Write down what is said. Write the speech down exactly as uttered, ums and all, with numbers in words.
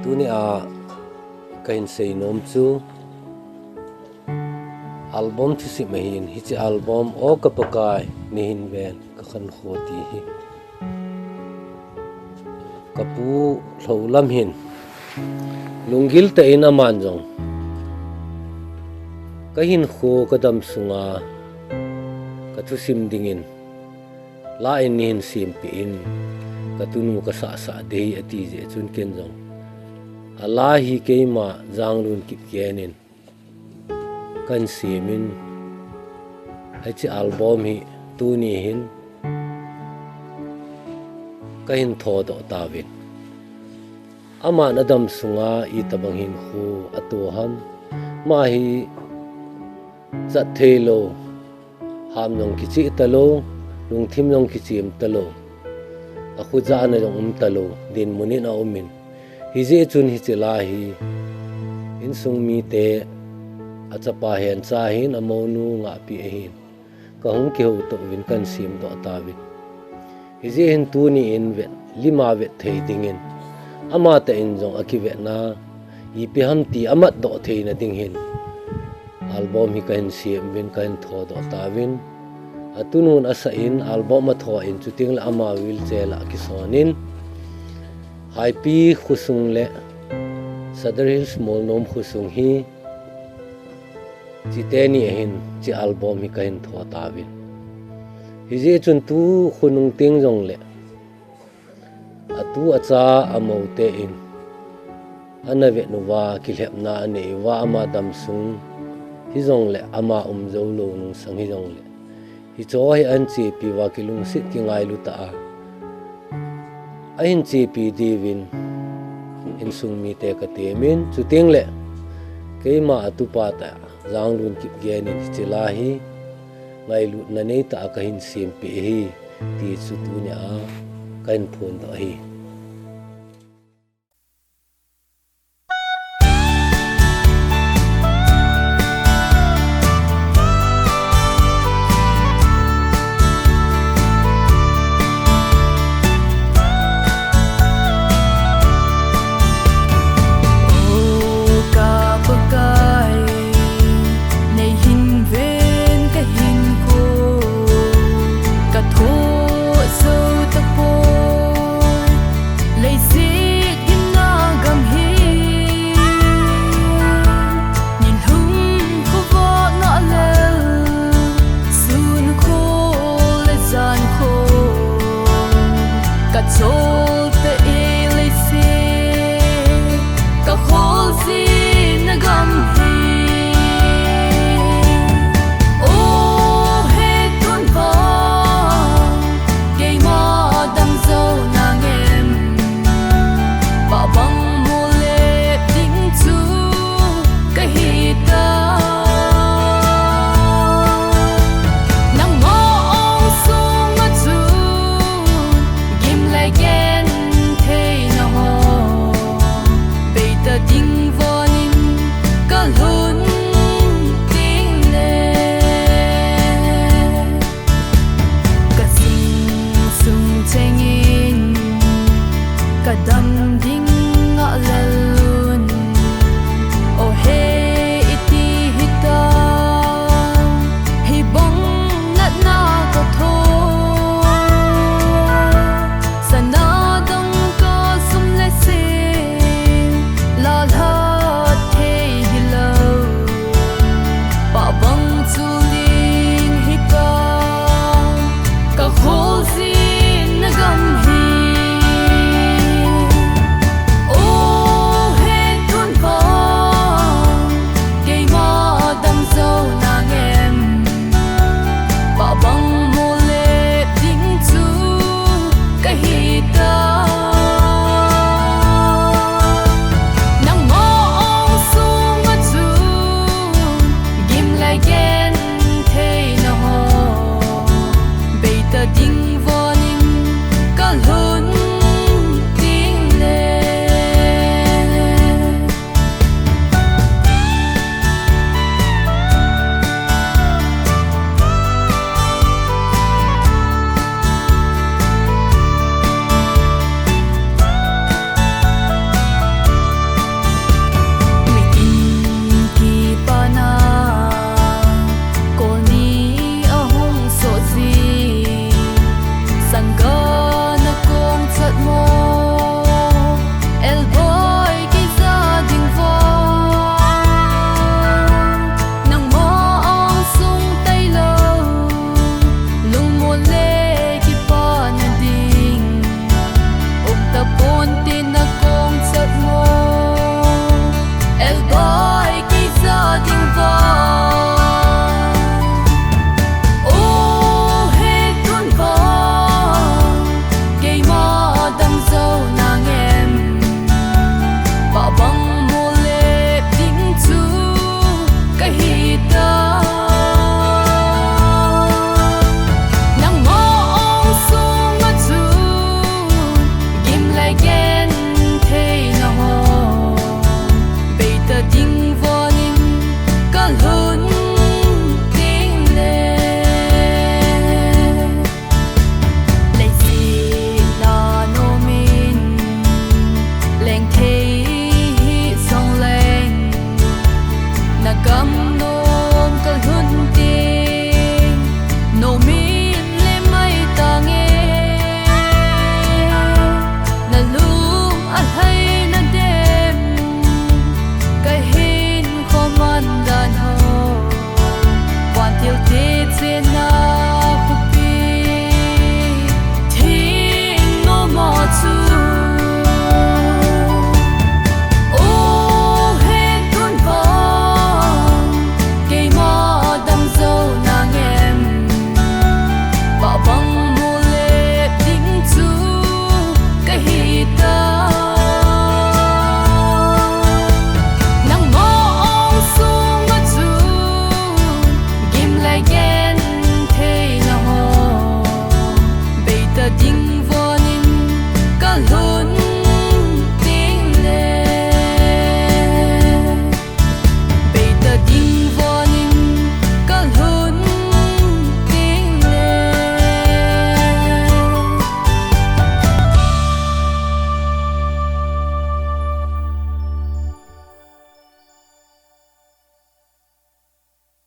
Tuni a kahin seinom chu album thusim ahin, hiche album O Ka Pakai, neihin ven kakhankho ti hi. Kapu lhou lam hin lunggil tah in aman jong kahinkho kadam sunga kathusim dingin la in neihin sempeh in, katunu kasahsah ding ahi ati jeh chun ken jong ala hi keima Janglun Kipgen in kahin semin, hiche album hi tuni hin kahin thodoh tauvin. Aman adam sunga itobang hinkho ato ham, ama hi chat theilou, ham jong kicheh talou, lungthim jong kichem talou, akhojahna jong um talou dinmun in aumin, hijeh chun hiche la hi insung mite, achapa hencha ahin, amounu ngahpi ahin, kahung kihoutoh uvin kahin semdoh tauvin. Hijeh hin tuni in vet, lima vet thei dingin, amatah in jong akivetna ipi ham ti amatdoh theina ding hin album hi kahin sem uvin, kahin thodoh tauvin. Atunun asah in, album atho in, chutengle ama wheelchair lah a akison in, Haipi khosung le Sadar Hills Molnom khosung hi, chuteni ahin hiche album hi kahin tho tauvin. Hijeh chun tu khonung teng jongle atu acha amoute in ana vet uva, kilhepna anei uva, ama damsung hijongle, ama um joulou nungsang hijongle, hicheho hi ahin chepi uva kilungset kingailu tah a ahin chepi diuvin insung mite katemin, chutengle keima atupa tah Janglun Kipgen in hiche la hi ngailutna neitah a kahin sempeh ahi ti chu tunia kahin phondoh ahi. O ka Pakai, neihin ven kahinkho, kathoh jou tapoi. Tadi